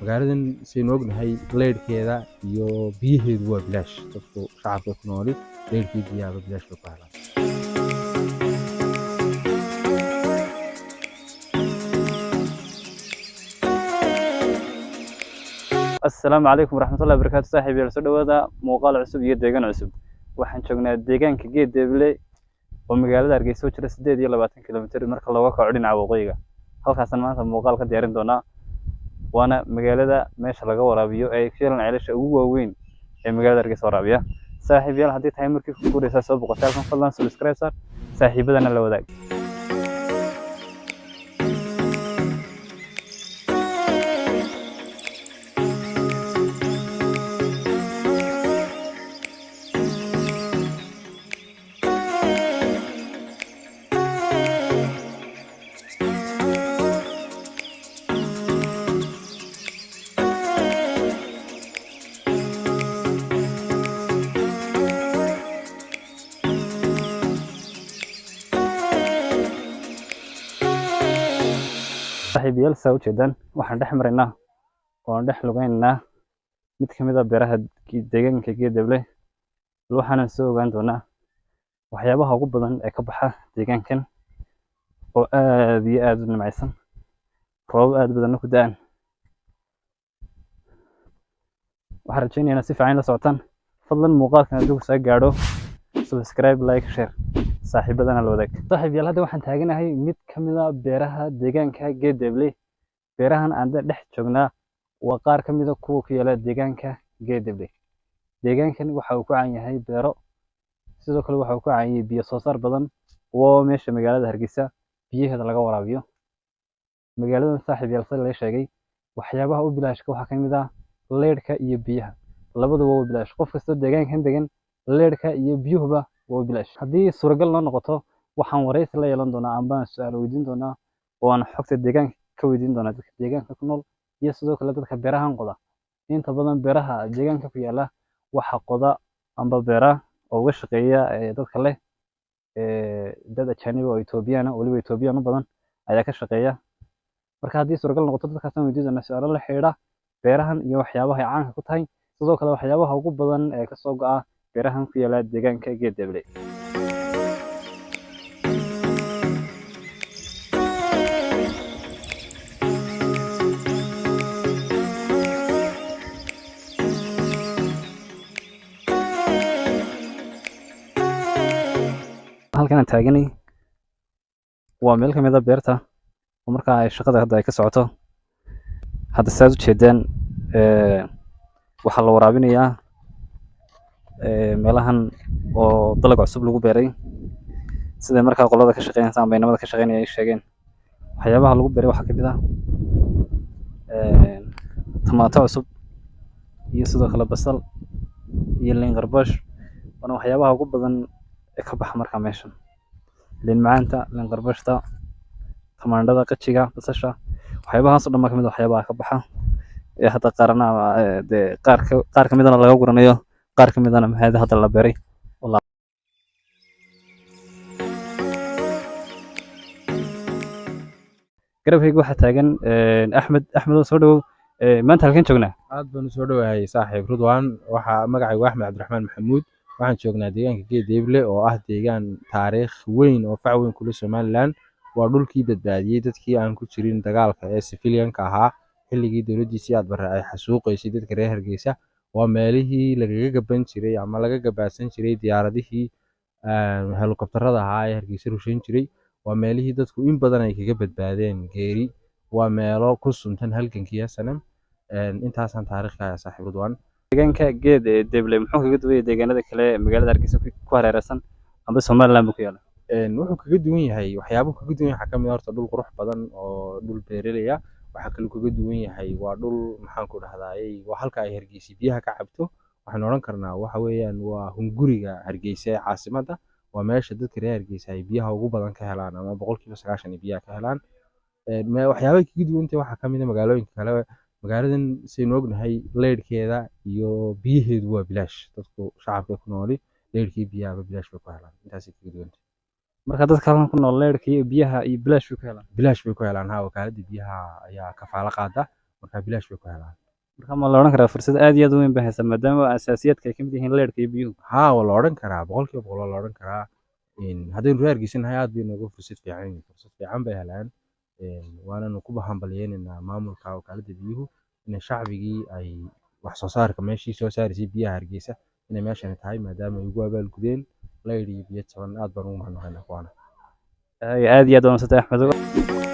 Magaaladan saynu ognahay leydhkeeda iyo biyaheedu waa bilaash. Dadku shacabka ku nooli leydhkii biyahaba bilaash bay ku helaan. Asalaamu calaykum waraxmatullahi wabarakaatu. Saaxiib yaal, soo dhawaada muuqaal cusub iyo deegaan cusub. Waxaan joognaa deegaanka Geed Deeble oo magaalada Hargeysa u jira 28 kilomitir marka looga kaco dhinaca waqooyiga. Halkaasaan maanta muuqaal ka diyaarin doonaa, waana magaalada meesha laga waraabiyo ee ay ku yeelan ceelasha ugu waaweyn ee magaalada Hargeysa waraabiya. Saaxiib yaal, haddii tahay markii ku guuraysaa soo boqotay halkan, fadlan subscribe saar, saaxiibadana la wadaag. Saaxiibayaal, saa ujeedaan, waxaan dhex maraynaa oo aan dhex lugaynaynaa mid ka mid ah beeraha deegaanka Geedeble. Bal waxaanan soo ogaan doonaa waxyaabaha ugu badan ee ka baxa deegaankan oo aad iyo aad u nimcaysan, roobab aad badanna ku da'an. Waxaan rajaynayaa inaad si fiican la socotaan. Fadlan muuqaalkan hadduu soo gaadho, subscribe, like, share, saaxiibadana la wadaag. Saaxiibayaal, hadda waxaan taaganahay mid ka mid ah beeraha deegaanka Geedeble. Beerahan aan dhex joognaa waa qaar ka mid ah kuwa ku yaala deegaanka Geedeble. Deegaankan waxa uu ku caan yahay beero, sidoo kale waxa uu ku caan yahay biyo soo saar badan oo meesha magaalada Hargeysa biyaheeda laga waraabiyo. Magaaladan, saaxiibayaal, sida la sheegay, waxyaabaha u bilaashka waxaa ka mid ah leydhka iyo biyaha. Labaduba waa bilaash. Qof kastoo deegaankan degan leydhka iyo biyuhuba waa bilaash. Haddii suuragal noo noqoto, waxaan wareysi la yeelan doonaa amba aan su'aal weydiin doonaa oo aan xogta deegaanka ka weydiin doonaa dadka deegaanka ku nool iyo sidoo kale dadka beerahan qoda. Inta badan beeraha deegaanka ku yaala waxa qoda amba beera oo uga shaqeeya dadka leh dad ajaanib oo Ethiopian ah, weliba Ethiopian u badan ayaa ka shaqeeya. Marka haddii suuragal noqoto, dadkaasaan weydiin doonaa su'aalo la xiriira beerahan iyo waxyaabaha ay caanka ku tahay, sidoo kale waxyaabaha ugu badan ee kasoo go'a beerahan ku yaala deegaanka Geedeble. Halkan aan taaganay waa meel ka mid ah beerta oo markaa ay shaqada hadda ay ka socoto. Hadda saad u jeedaan, waxaa la waraabinayaa meelahan oo dalag cusub lagu beeray. Sida markaa qolada ka shaqeynaysa amba inamada ka shaqeynaya ay sheegeen, waxyaabaha lagu beeray waxaa ka mid ah tomato cusub iyo sidoo kale basal iyo liin qarbash, waana waxyaabaha ugu badan ee ka baxa markaa meeshan: liin macaanta, liin qarbashta, tamaandhada, qajiga, basasha. Waxyaabahaas oo dhan baa ka mid ah waxyaabaha ka baxa ee hadda qaarna dee qaar ka midana laga guranayo, qaar ka midana maxay hadda la beeray. Garabkayga waxaa taagan Axmed. Axmed oo soo dhawow. Maanta halkeen joognaa? Aad baan usoo dhowahay, saaxiib Ridwaan. Waxaa magacaygu Axmed Cabdiraxmaan Maxamuud. Waxaan joognaa deegaanka Geedeeble oo ah deegaan taariikh weyn oo fac weyn kule Somaliland. Waa dhulkii badbaadiyey dadkii aan ku jirin dagaalka ee civilianka ahaa xilligii dowladdii Siyaad Barre ay xasuuqaysay dadka reer Hargeysa. Waa meelihii lagaga gaban jiray ama laga gabaadsan jiray diyaaradihii helikobtarada ahaa ee Hargeysa rusheyn jiray. Waa meelihii dadku in badan ay kaga badbaadeen geeri. Waa meelo ku suntan halgankii SNM. Intaasaan taariikh ka hayaa, saaxiib Ridwaan. Deegaanka Geed ee Deeble muxuu kaga duwan yahay deegaanada kale ee magaalada Hargeysa ku hareeraysan amba Somaliland buu ku yaala? Wuxuu kaga duwan yahay, waxyaabuhu kaga duwan yahay waxaa ka mid ah horta dhul qurux badan oo dhul beeraley ah. Waxaa kaloo kaga duwan yahay waa dhul, maxaan ku dhahdaayey, waa halka ay Hargeysa biyaha ka cabto. Waxaan odhan karnaa waxa weeyaan waa hunguriga Hargeysa ee caasimadda. Waa meesha dadka reer Hargeysa ay biyaha ugu badan ka helaan ama 90% ay biyaha ka helaan. Waxyaabaha kaga duwan tahay waxaa ka mid ah magaalooyinka kale, magaaladan saynu ognahay leydhkeeda iyo biyaheedu waa bilaash. Dadku shacabka ku nooli leydhkii biyahaba bilaash bay ku helaan. Intaasay kaga duwan tahay. Marka dadka halkan ku nool leyrka iyo biyaha iyo bilaash bay ku helaan? Bilaash bay ku helaan, haa. Wakaaladda biyaha ayaa kafaalo qaada. Marka bilaash bay ku helaan. Marka ma la odhan karaa fursad aad iyo aad u weyn bay haysaa, maadaama asaasiyaadka ay ka mid yihiin leyrhka iyo biyuhu? Haa, waa la odhan karaa, 100% waa la odhan karaa. Haddaynu reer Hargeysanahay, aad bay nooga fursad fiican yihiin, fursad fiican bay helaan. Waananu ku hambalyeynaynaa maamulka wakaaladda biyuhu inay shacbigii ay wax soo saarka meeshii soo saaraysay biyaha Hargeysa inay meeshani tahay, maadaama ay ugu abaalgudeen laydh iyo biyo jaban. Aad baan ugu mahadnaqaynaa kuwaana. Aad iyo aad waa mahadsantahay, Axmed.